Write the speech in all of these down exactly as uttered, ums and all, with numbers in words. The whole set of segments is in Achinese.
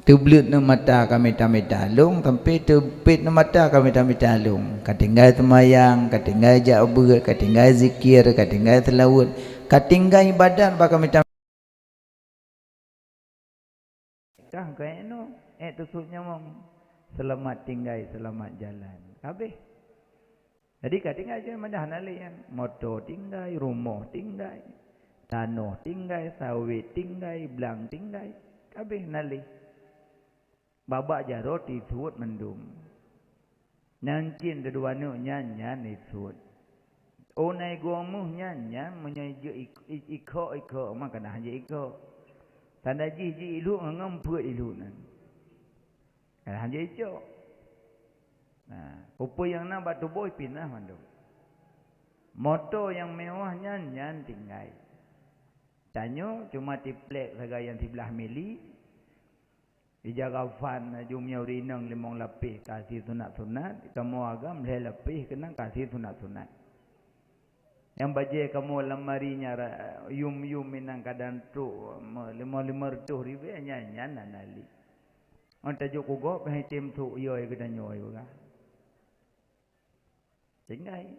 Teubleuet ngon mata ka mita-mita lông, sampoe teupet ngon mata ka mita-mita lông. Ka tinggai seumayang, ka tinggai jak beuet, ka tinggai zikir, ka tinggai seulaweuet, ka tinggai ibadat bak ka mita. Kah keu ék nyoe, ék teusut nyawöng. Seulamat tinggai, seulamat jalan. Habéh. Jadi ka tinggai cit manah hana lé nyan. Moto tinggai, rumoh tinggai, tanoh tinggai, sawét tinggai, blang tinggai. Habéh hana lé. Babah jaroe teusuet mandum. Nyan cit teudua neuk nyan, nyan teusuet. Ô nai goe meuh nyan, nyan meunyoe jeuet ik-, ik-, ikhok-ikhok, mah ka na hanjeuet ikhok. Tanda jih jih ilhok ngon peuet ilhok nyan. Ka na hanjeuet icok. Nah, peue-peue nyang na bak tuboh ipinah mandum. Moto nyang mewah nyan, nyan tinggai. Tanyoe cuma tiplek sagai nyang siblaih mili, ija kafan, jumeunyang ureueng inong limong lapéh ka asie sunat-sunat, kamoe agam lhèe lapéh keunong ka asie sunat-sunat. Nyang bajèe kamoe lam mari nyara yum-yum inong kadang trok me-, limong, limong reutôh ribèe nyan, nyan hana lé. Ngon tajok keu gob, hana tem sôk yôi geutanyoe yue ka. Tinggai.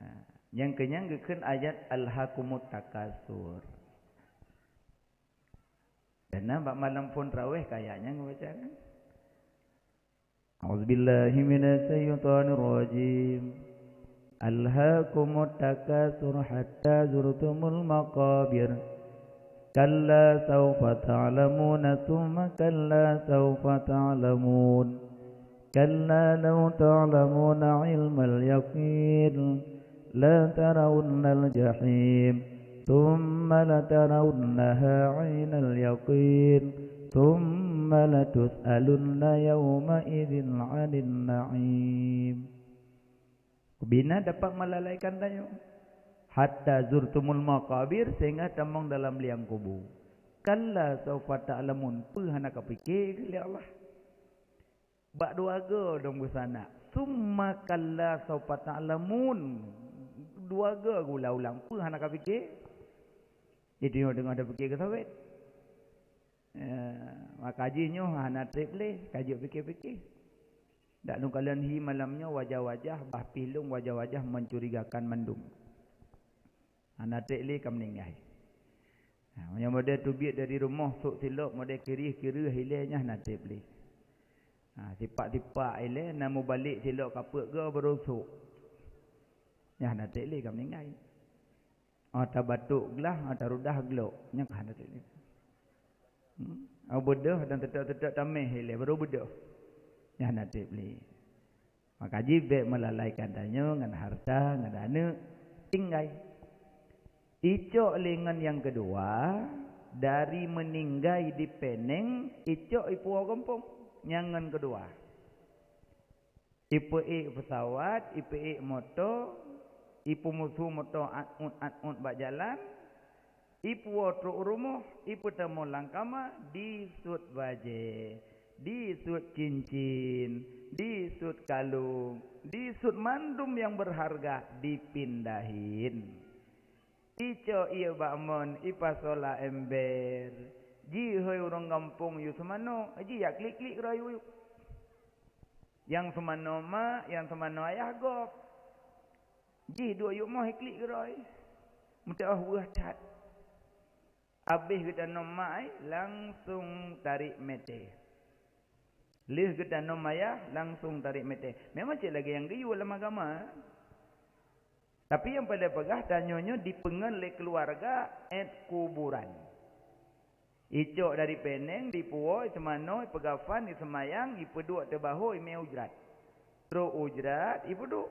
Ha, nyang keunyan geukheun ayat "Alhakumut Takatsur". Dan na bak malam phôn traweh ka ayat nyan geubaca kan? A'udzubillahi minasyaitonirrajim. "Alhakumut takatsur hatta zurtumul maqabir. Kalla saufa ta'lamuna tsumma kalla saufa ta'lamun. Kalla law ta'lamuna ilmal yaqin. La tarawunnal jahim. Tsumma latarawunnaha ainal yaqin. Tsumma latus'alunna yauma idzin 'anin na'im." Bina dapat melalaikan tanyoe. "Hatta zurtumul maqabir", sehingga tamong dalam liang kubu. "Kalla saufa ta'lamun", peue hana kapike lé Allah. Bak dua goe dong beusanak. "Tsumma kalla saufa ta'lamun", dua goe geuulang-ulang, peue hana kapike. Jadi nyoe teungoh tapike keu sawét. Eh, maka jih nyoe hana treb lé, ka jeuet pike-pike. Dak lôn kalon hi malam nyoe wajah-wajah, bah pih lôn wajah-wajah mencurigakan mandum. Hana treb lé ka meuninggai. Ha, meunyoe model teubiet dari rumoh sôk silop, model kirih-kireuh ilèe nyan hana treb lé. Ha, sipak-sipak ilèe na mubalek silop kapeuet goe barô sôk. Nyan hana treb lé ka meuninggai. Oh, tabatok glah, oh, tarudah glok. Nyan ka hana treb lé. Hmm? Oh, beudôh dan teutap-teutap tameh ilèe, barô beudôh. Nyan hana treb lé. Maka jih bèk meulalaikan tanyoe ngon hareuta, ngon aneuk, tinggai. Icok lé ngon nyang keudua, dari meuninggai di Peneng, icok ipuwoe gampông. Nyan ngon keudua. Ipeuék peusawat, ipeuék moto, ipeumusoh moto at-ut-at-ut bak jalan, ipuwoe trok u rumoh, ipeutamong lam kama, disuet bajèe, disuet cincin, disuet kalông, disuet mandum nyang beurharga, dipindahin. Icok ié bak mon, ipasoe lam ember. Jih hôi ureueng gampông yue seumanoe, jih jak klik-klik keudroe yue. Nyang seumanoe mak, nyang seumanoe ayah gob. Jih duek yue moh iklik keudroe. Meuteumèe weueh that. Abéh geutanom mak ai, langsong tarek meuté. Lheueh geutanom ayah, langsong tarek meuté. Memang cit lagèe nyang geuyue lam agama. Tapi nyang paleng peugah, tanyoe nyoe dipeungon lé keuluwarga 'et kuburan. Icok dari Peneng, dipuwoe, iseumanoe, ipeugafan, iseumayang, ipeuduek teubahô, imè u Jrat. Trok u Jrat, ipeuduek.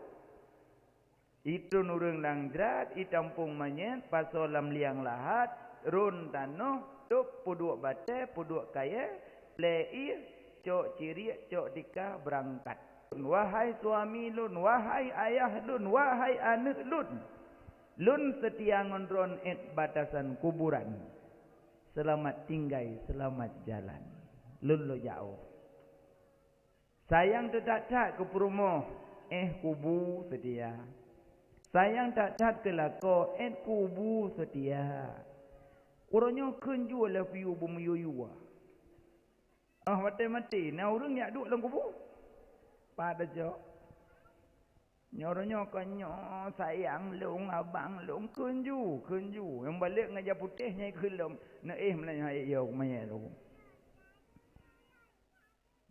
Itrôn ureueng lam Jrat, itampông manyét, pasoe lam liang lahat, rôn tanoh, tôb peuduek batèe, peuduek kayèe, plè ié, cok ciriek, cok tikah, beurangkat. Wahai suami lôn, wahai ayah lôn, wahai aneuk lôn, lôn seutia ngon droen 'et batasan kuburan. Seulamat tinggai, seulamat jalan. Lôn lôn jaoh. Sayang teutat-that keu peurumoh, 'et kubu seutia. Sayang that-that keu lakoe, 'et kubu seutia. Uroe nyoe kheun jue lé peuyue beumiyueb-yue. Oh, watèe maté, na ureueng jak duek lam kubu? Pat tacok. Nyoe uroe nyoe kon nyoe sayang lôn, abang lôn, kheun ju, kheun ju. Nyang balek ngon ija putéh nyan kheun lom, neuéh meunan nyoe, "Hai yo, manyét lôn."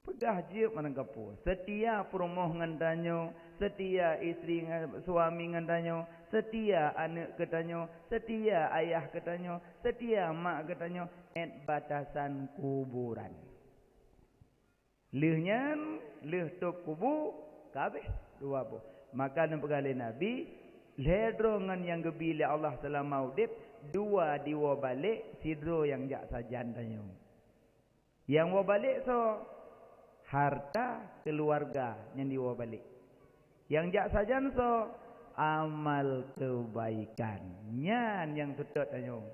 Peugah jeuet meunan kapeue. Seutia peurumoh ngon tanyoe, seutia istri ngon suami ngon tanyoe, seutia aneuk keu tanyoe, seutia ayah keu tanyoe, seutia mak keu tanyoe, 'et batasan kuburan. Lheueh nyan, lheueh tôp kubu, ka habéh dua boh. Maka neupeugah lé Nabi, lhèe droe ngon nyang geubi lé Allah seulama udép, dua diwoe balek, sidroe nyang jak sajan tanyoe. Nyang woe balek soe? Harta keuluwarga nyang diwoe balek. Nyang jak sajan soe? Amal keubaikan. Nyan nyang seutôt tanyoe.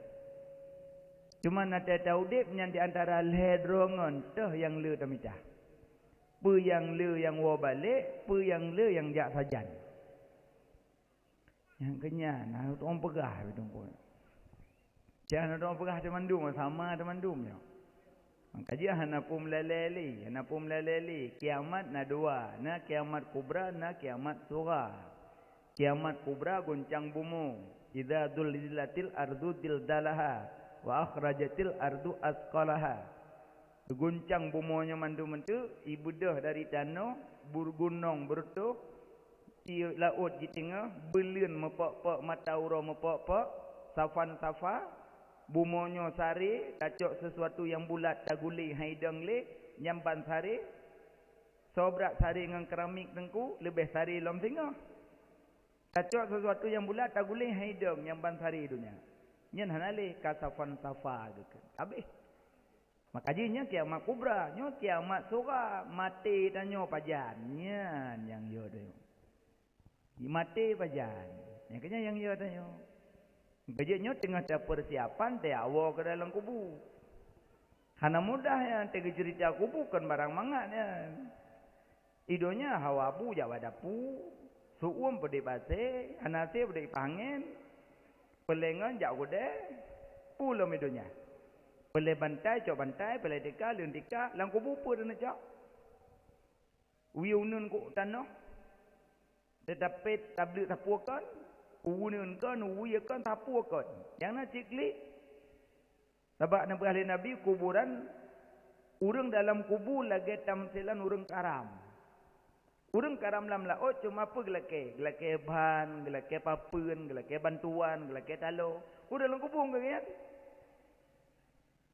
Cuma na teuh taudép nyan di antara lhèe droe ngon teuh nyang le tamita. Peue nyang le nyang woe balek, peue nyang le nyang jak sajan. Nyang keu nyan, na ureueng peugah bak teungku. Cit na ureueng peugah teumandum, sama teumandum nyoe. Maka jih hana peue meulalé lé, hana peue meulalé lé. Kiamat na dua, na kiamat kubra, na kiamat sugra. Kiamat kubra guncang bumoe. Idza zulzilatil ardu zilzalaha wa akhrajatil ardu asqalaha. Geuguncang bumoe nyoe mandum eunteuk, ibeudôh dari tanoh, beugunong beureutoh, di laôt jiteungoh, beuleuen meupok-pok, mata uroe meupok-pok, safan safa, bumoe nyoe saré, tacok sisuatu nyang bulat tagulé han idong lé, nyan ban saré, soe brat saré ngon keramik teungku, leubeh saré lom singoh. Tacok sisuatu nyang bulat tagulé han idong, nyan ban saré donya. Nyan hana lé, ka safan safa geukheun. Habéh. Maka jih nyan kiamat kubra, nyoe kiamat sugra, maté tanyoe pajan. Nyan nyang yo tanyoe. Maté pajan. Nyang keu nyan nyang yo tanyoe. Maka jih nyoe teungoh tapeusiapan tajak woe keu dalam kubu. Hana mudah nyan, teugeuceurita kubu kon barang mangat nyan. I donya hawa bu jak bak dapu, seuuem peudeh basée, hana asée peudeh ipah angén, peulengon jak gudée, peue lom i donya. Peulée bantai cok bantai, peulée tika leuen tika, lam kubu peue taneuk cok? Wie uneuen keu tanoh, teutapét tableuk sapeue kon, uneuen kon, wie kon, sapeue kon. Nyang na cit klik. Sabab neupeugah lé Nabi, kuburan, ureuëng dalam kubu lagée tamsilan ureuëng karam. Ureuëng karam lam laôt cuma peue geulakée? Geulakée ban, geulakée papeuen, geulakée bantuan, geulakée taloe. Ureuëng lam kubu geugét.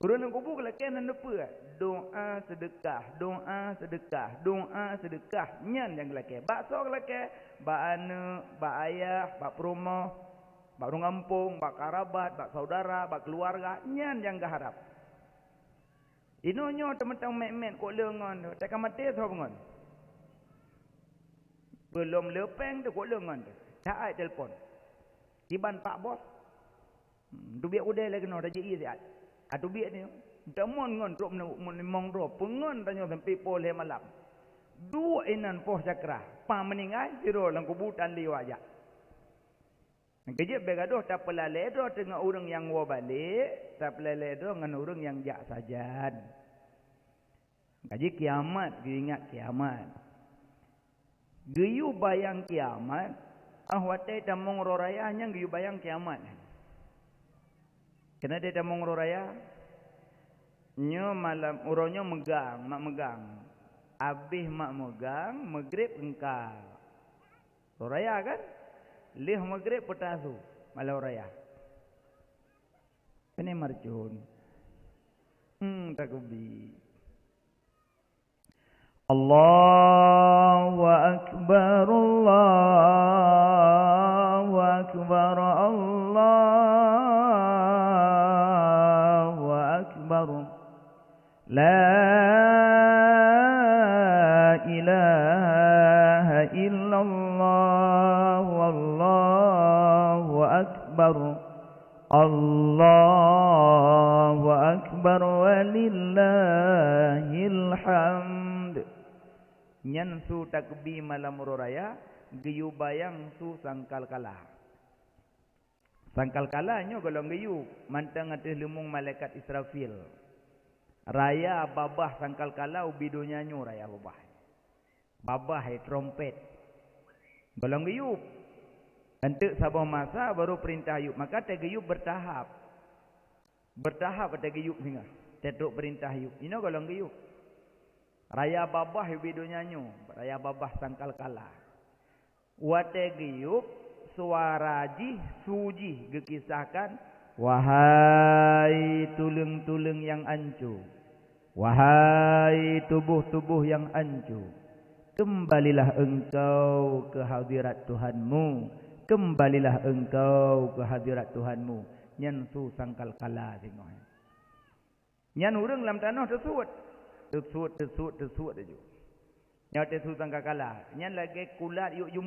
Ureuëng lam kubu geulakée nan neupeue? Doa seudeukah, doa seudeukah, doa seudeukah. Nyan nyang geulakée. Bak soe geulakée? Bak aneuëk, bak ayah, bak peurumoh, bak ureuëng gampông, bak karabat, bak saudara, bak keuluwarga, nyan nyang geuharab. Inoe nyoe teumeutang mét-mét kok le ngon, teuka maté soe ngon. Beulom le péng teuh kok le ngon teuh. That telepon. Kiban pak bos. Hmm, teubiet udée lagée noe, tajak ié siat. Ateubiet nyoe. Teumon ngon trok meulimong droe, peungon tanyoe sampai poh lhée malam. Duek inan poh cakra, pa meuninggai, sidroe lam kubu tan liwat jak. Keujeuet bék gadôh tapeulalée droe teungoh ureuëng nyang woe balek, tapeulalée droe ngon ureuëng nyang jak sajan. Kaji kiamat, geuingat kiamat. Geuyue bayang kiamat, ah watée tamong uroe raya nyang geuyue bayang kiamat. Keuneuk tamong uroe raya, nyoe malam uroe nyoe meugang, mak meugang. Abéh mak meugang, meugreb engka. Uroe raya kan? Lheueh meugreb peutasu malam raya. Ini mercun. Hmm, takbir. Allahu akbar, Allahu akbar, Allahu akbar. La ilaha illallah, wallahu akbar. Allahu akbar, walillahil hamd. Nyan su takbi malam uroe raya, geuyue bayang su sangkal kala. Sangkal kala nyoe golom geuyue, mantong ateueh leumong malaikat Israfil. Raya babah sangkal kala ubé donya nyoe raya babah. Babah hai trompet. Gohlom geuyueb. Enteuk saboh masa baru peurintah yueb, maka teugeuyueb beurtahap. Beurtahap teugeuyueb singoh. Teutrok peurintah yueb. Inoe gohlom geuyueb. Raya babah ubé donya nyoe, raya babah sangkal kala. Watée geuyueb, suara jih, su jih geukisahkan, "Wahai tuleueng-tuleueng nyang anco, wahai tuboh-tuboh nyang anco, keumbalilah engkau keu hadirat Tuhanmu, keumbalilah engkau keu hadirat Tuhanmu." Nyan su sangkal kala singoh. Nyan ureuëng lam tanoh teusuet. Teusuet, teusuet, teusuet laju. Nyoe teusu sangkal kala. Nyan lagée kulat yue jumpa